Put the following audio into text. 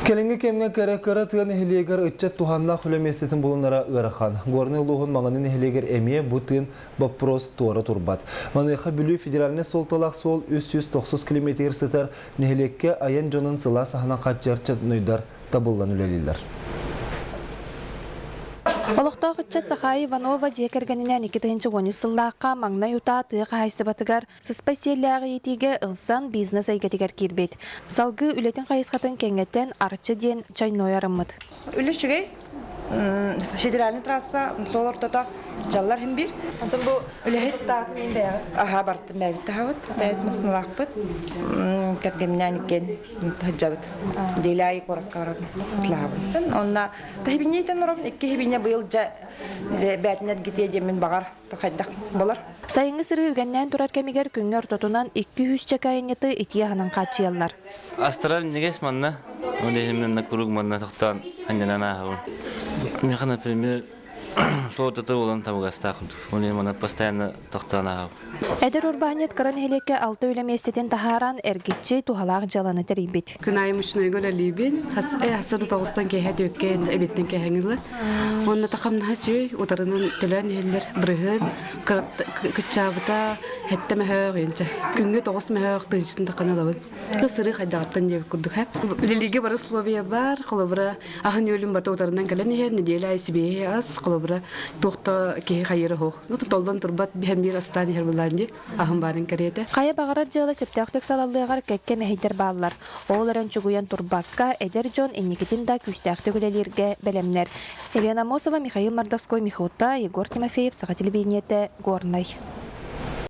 Кэлиҥҥи кэмҥэ кыра-кыра тыа нэһилиэгэр ыччат туһааннаах үлэ миэстэтин булунара ыарахан. Горнай улууһун Маҥаны нэһилиэгэр эмиэ бу тыын боппуруос туора турбат. Маныаха Бүлүү федеральнай суолталаах суол 390 километр сытар нэһилиэккэ айан дьонун сылаас аһынан хааччыйар чатнойдар табыллан үлэлииллэр. Олохтоох ыччат Сахаайа Иванова дьиэ кэргэнинээн 2013 сыллаахха маҥнай утаа тыа хаһаайыстыбатыгар сыспай сиэллээҕи иитиигэ ылсан бизнес эйгэтигэр киирбит. Салгыы үлэтин хайысхатын кэҥэтэн Арчы диэн чайной арыммыт. Үлэ үчүгэй. Федеральный трасса суол ортото дьаллар иһин биир. Онтон бу үлэһит аха бартым бэйэбит таһабыт, бэйэбит массыыналаахпыт. Кэргэминээн иккиэн сылдьабыт. Деляй куоракка барабын, лаабын. Онно таһибинньийтэн оробун икки хибиньэ быйыл дьэ бээтин эргитиэ диэммин баҕар хайдах болар. Сайыҥҥы сырыы үгэннээн турар кэмигэр күҥҥэ ортотунан 200 чэкэ итии аһынан хааччыйаллар. Астарар минньигэс манна. Ол иһин манна куруук манна тохтоон анньынан ааһабын. Миэхэ, например, суотата буолан табыгастаах курдук. Ол иһин манна постоянно тохтоон ааһабын. Эдэр урбаанньыт кыра нэһилиэккэ алта үлэ миэстэтин таһааран, эргиччи туһалаах дьыаланы тэрийбит. Күн аайы мучнойга үлэлиибин. Хас тоҕустан киэһэ түөккэ эбиттэн кэһэҥилэ. Уонна тахамнаһа сүүй утарынан төлөөн иһэллэр бырыһыан кыччаабыта хэттэ мөһөөх инчэ. Күҥҥэ тоҕус мөһөөх тыынчытын таххан ылабын. Сырыы хайдаҕыттан диэбит курдук хэп. Үлэлииргэ бары условия бар, холобура аһын үөлүн барыта утарынан кэлэн иһэр, нэдиэлэ аайы сибиэһэй ас, холобура туох да киһи хайыра суох. Ну, толлон турбат биһэн биир астаан иһэр былаан дии, аһын баарын кэриэтэ. Хайа баҕарар дьыала сөптөөхтүк салаллыаҕар кэккэ мэһэйдэр бааллар. Ол эрэн чугуйан турбакка, эдэр дьон инникитин да күүстээхтик үлэлииргэ бэлэмнэр. Елена Аммосова, Михаил Мордовской, Михута, Егор Тимофеев, Саха телевидениетэ, Горнай.